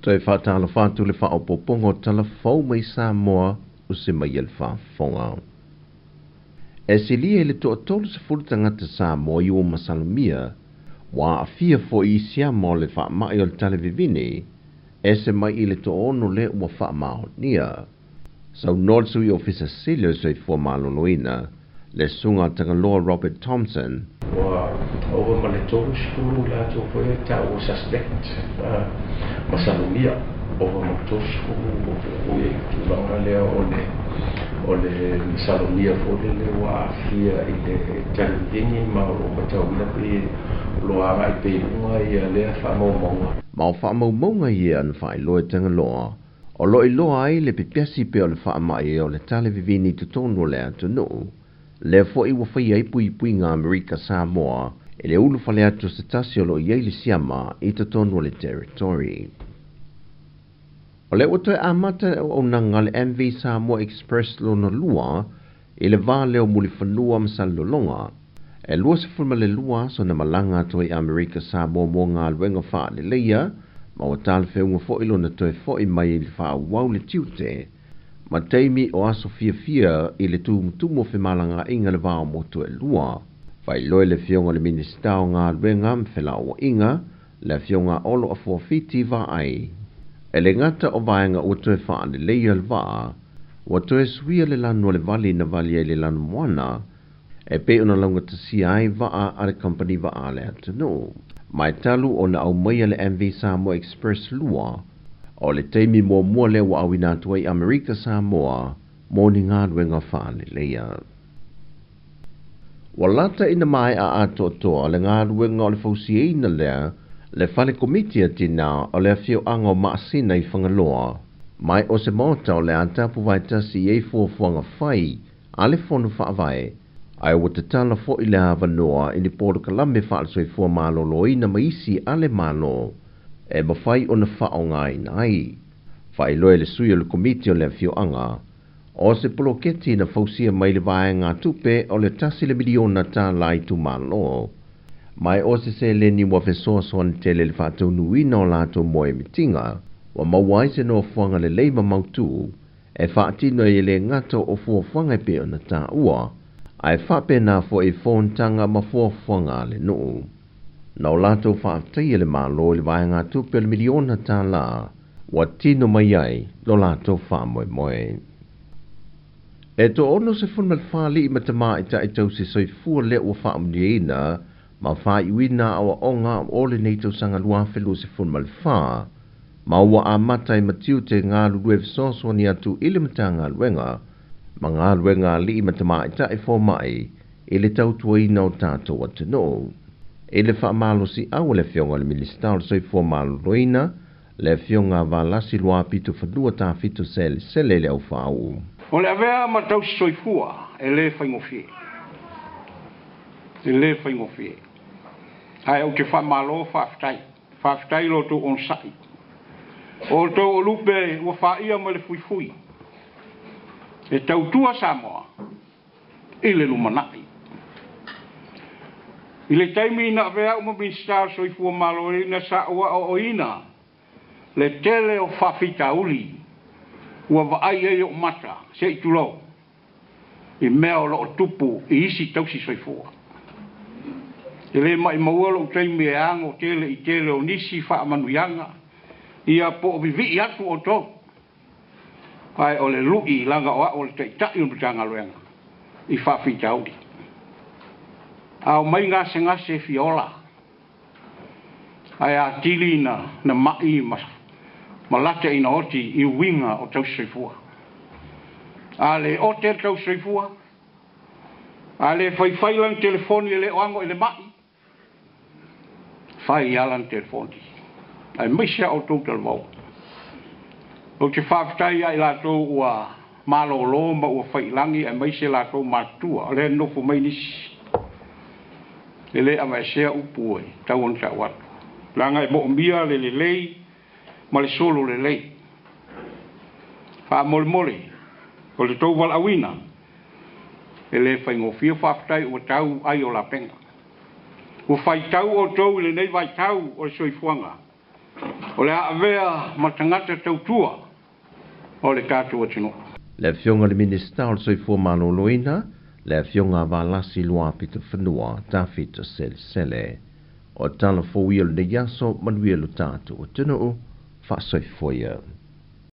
Toe faatalofa atu le faaopoopoga o tala fou mai Samoa o se mai e le faafofoga. E silia i le 30 tagata Samoa i ua masalomia, ua aafia foi i siama o le faamai o le talevivine, ese mai i le 60 lea ua faamaonia. Saunoa le Sui Ofisa Sili o le Soifua Maloloina, le Susuga Tagaloa Robert Thompson. Ua ova ma le 30 i latou foi e taua suspect masalomia, ova ma le 30 o foi i le tulaga lea o le masalomia foi lele ua aafia i le talivivini ma o lo o matauina pei o lo o agai pea i luga ia lea faamaumauga. Ma o faamaumauga ia na faailoa e Tagaloa, o lo o iloa ai le pepesi pea o le faamai o le talevivini i totonu o le atunuu. Lea foi ua faia ai puipuiga Amerika Samoa i le ulufale atu o se tasi o lo o i ai le siama i totonu o le territory. O lea ua toe amata le auaunaga a le MV Samoa Express lona lua i le va lea o Mulifanua ma Salelologa. E 22 aso na malaga atu ai Amerika Samoa mo galuega faaleleia, ma ua talafeuga foi lona toe foi mai i le faaauau le tiute ma taimi o aso fiafia i le tumutumu o femalagaaiga le va o motu e lua. Faailoa e le Afioga i le Minisita o Galuega ma Felauaiga, le Afioga Olo Afuafiti Vaai. E le gata o vaega ua toe faaleleia le vaa, ua toe suia le lanu o le vali na vali ai le lanumoana, e pei ona laugatasia ai vaa a le kamupani vaa a le atunuu. Ma e talu ona aumaia le MV Samoa Express 2, o le taimi muamua lea ua auina atu ai Amerika Samoa mo ni galuega faaleleia. Ua lata ina maea atoatoa le galuega o le fausiaina lea le fale komiti a tinā o le afioaga o Maasina i Fagaloa, mai o se maota o le a tapu vaetasi i ai fuafuaga fai a le fono faavae, ae ua tatala foi le avanoa i ni polokalame faale-soifua maloloina ma isi a le Malo e mafai ona faaaogaina ai. Faailoa e le sui o le komiti o le afioaga, o se poloketi na fausia mai le vaega tupe o le $1 miliona itumalo, mai o se seleni ua fesoasoani tele le faataunuuina o latou moemitiga, ua maua ai se nofoaga lelei ma mautu e faatino ai e le gata o fuafuaga e pei ona taua, ae faapena foi i fonotaga ma fuafuaga a le nuu. Na o latou faafetaia le Malo i le vaega tupe o le $1 miliona ua tino mai ai lo latou faamoemoe. E 64 alii ma tamaitai tausi soifua lea ua faamanuiaina ma faaiuina aoaoga o lenei tausaga 2024, ma ua amata i matiute galulue fesoasoani atu i le Matagaluega ma galuega alii ma tamaitai fomai i le tautuaina o tatou atunuu. I le faamalosiau a le Afioga i le Minisita o le Soifua Maloloina, le Afioga Valasi Luapito Fanua Tafito Selesele i le aufaau. O le avea ma tausi soifua e le faigofie. E le faigofie. Ae ou te faamalo faafetai. Faafetai lo outou onosai. O outou o lupe ua faia mai le fuifui. E tautua Samoa i le lumanai. I le taimi na avea au ma Minisita o le Soifua Maloloina sa ua aoaoina le tele o faafitauli ua vaai ai ou mata se i tulou i mea o lo o tupu i isi tausi soifua. E le maimau lou taimi e ago tele i tele o nisi faamanuiaga ia po o vivii atu outou. Ae o le lui laga o au o le taitai o le Matagaluega i faafitauli. A o mai gasegase fia ola, ae atili na mai ma lata ina oti i uiga o tausi soifua. A le ote le tausi soifua, a le faifai lana telefoni e le o ago i le mai, fai ala na telefoni. Ae maise a outou talavou. Ou te faafetai ia i latou ua malolo ma ua faiilagi aemaise latou matutua, o lea nofo mai nisi. E le avaesea upu e tau ona tau atu. Leaga e moomia le lelei ma le solo lelei. Faamolemole, o le tou valaauina, e le faigofie faafetai ua tau ai o lapega. Ua faitau outou i lenei vaitau o le soifuaga, O le avea ma tagata tautua o le tatou atunuu. Le Afioga i le Minisita o le Soifua Maloloina, le Afioga Valasi Luapita Fanua Tafito Selesele. O tala fou ia o lenei aso, manuia lo tatou atunuu, faasoifua ia.